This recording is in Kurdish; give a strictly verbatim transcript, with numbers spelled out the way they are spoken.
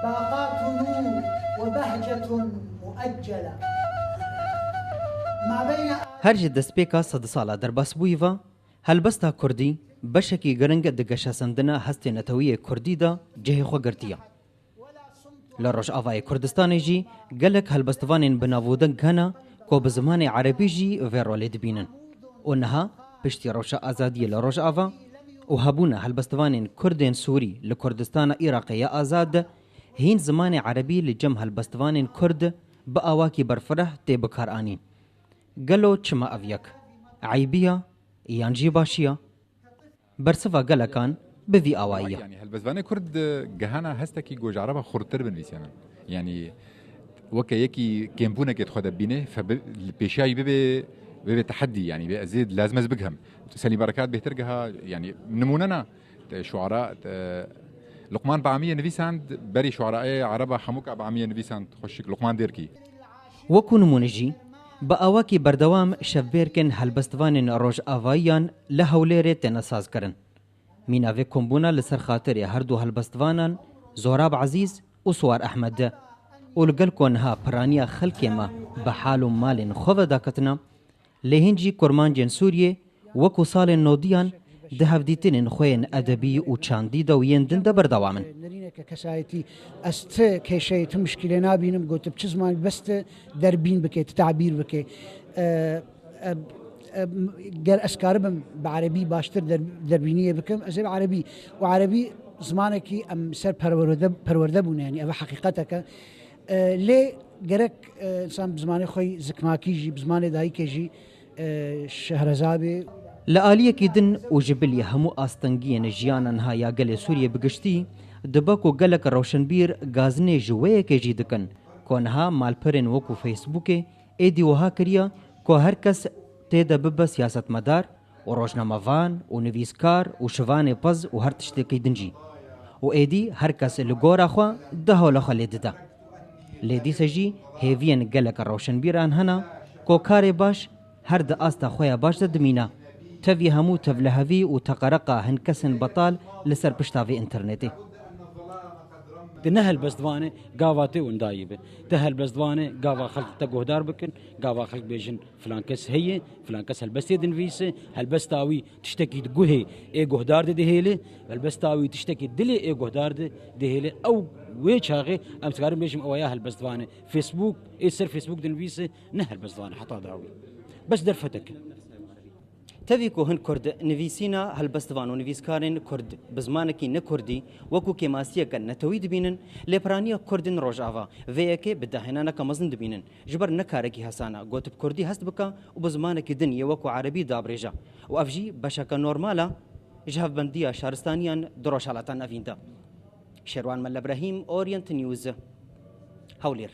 باقات نور وبهجة مؤجلة. ما بين Her ji destpêka sedsala derbasbûyî ve, helbesta kurdî beşekî giring di geşesendina hestê netewî yê kurdî de cihê xwe girtiye. Li Rojavayê Kurdistanê jî gelek helbestvanên bi nav û deng hene ku bi zimanê erebî jî vê rolê dibînin. Û niha piştî Rewşa Azadiyê li Rojava û hebûna helbestvanên Kurdên Sûrî li Kurdistana Iraqê ya azad, hîn zimanê erebî li cem helbestvanên Kurd bi awakî berfireh tê bikaranîn. Gelo çima ev yek? Eybiya yan jî başiya? Bersiva gelekan bi vî awayî ye. Yanî helbestvanê Kurd gehana hestekî ku ji ereba xurttir binivîsînin. Yanî weke yekî kêmbûnekê dixwe de bîne, fe bi, li pêşiya wî bibe, bibe tehedî, yanî bê ez ê lazim ez bighem. Selîm Berekat bêhtir giha, yanî nimûne ne, te şuara, te, Luqman Bamiye nivîsand, berî şuarayê ereba hemûka Bamiye nivîsand xweşik Luqman Dêrkî. Wekû nimûne jî, bi awakî berdewam şevbêrkên helbestvanên rojavayiyan li Hewlêrê têne sazkirin. Mîna vê kombûna li ser xatirê her du helbestvanan Zorab Ezîz û Siwar Ehmed e û li gel ku niha piraniya xelkê me bi hal û malên xwe ve daketine, lê hîn jî kurmancên Sûriyê wekû salên nodiyan di hevdîtinên xwe yên edebî û çandî de û yên din de berdewam in. Nerîneke kesayetî, ez ti kêşeyê, ti muşkîlê nabînim, gotim çi ziman bes ti derbîn bike, ti tabîr bike. E, e, e, ger ez karibim bi erebî baştir der, derbîniyê bikim, ez ê bi erebî. Û erebî zimanekî em ser perwerde, perwerde bûne, yanî ev heqîqeteke. E, lê gerek, e, însan bi zimanê xwe yî zikmakî jî, bi zimanê dayikê jî, e, şehreza bê. Li aliyekî din û ji bilî hemû astengiyên jiyana niha ya gelê Sûriyê bi giştî, dibe ku gelek rewşenbîr gazinê ji wê yekê jî dikin ku niha malperên wekû Facebookê êdî wiha kiriye ku her kes tê de bibe siyasetmedar û rojnamevan û nivîskar û şivanê piz û her tiştekî din jî. Û êdî her kes li gora xwe di hewla xwe lê dide. Lê dîse jî hêviyên gelek rewşenbîran hene ku karê baş her di asta xwe ya baş de dimîne. Tevî hemû tevlihevî û teqereqa hin kesên betal li ser pişta vê înternetê. Di ne helbestvanê gava tê windayî be. Te helbestvanê gava xelk te guhdar bikin, gava xelk bêjin filan kes heye, filan kes helbestê dinivîse, helbesta wî tiştekî di guhê ê guhdar de dihêle, helbesta wî tiştekî dilê ê guhdar de dihêle. Ew wê çaxê em dikarin bêjim ew ya helbestvanê. Facebook, ê ser Facebook dinivîse, ne helbestvanê heta dawî. Bes derfetek e. Tevî ku hin Kurd nivîsîna helbestvan û nivîskarên Kurd bi zimanekî ne Kurdî wekû kêmasiyeke netewî dibînin, lê piraniya Kurdên Rojava vê yekê bi dahênaneke mezin dibînin. Ji ber ne karekî hesan e ku tu bi Kurdî hest bike û bi zimanekî din yê wekû Erebî dabirêje û ev jî beşeke normal e ji hevbendiya şaristaniyan di Rojhilata Navîn de. Şêrwan Melle Brehîm, Orient News, Hewlêr.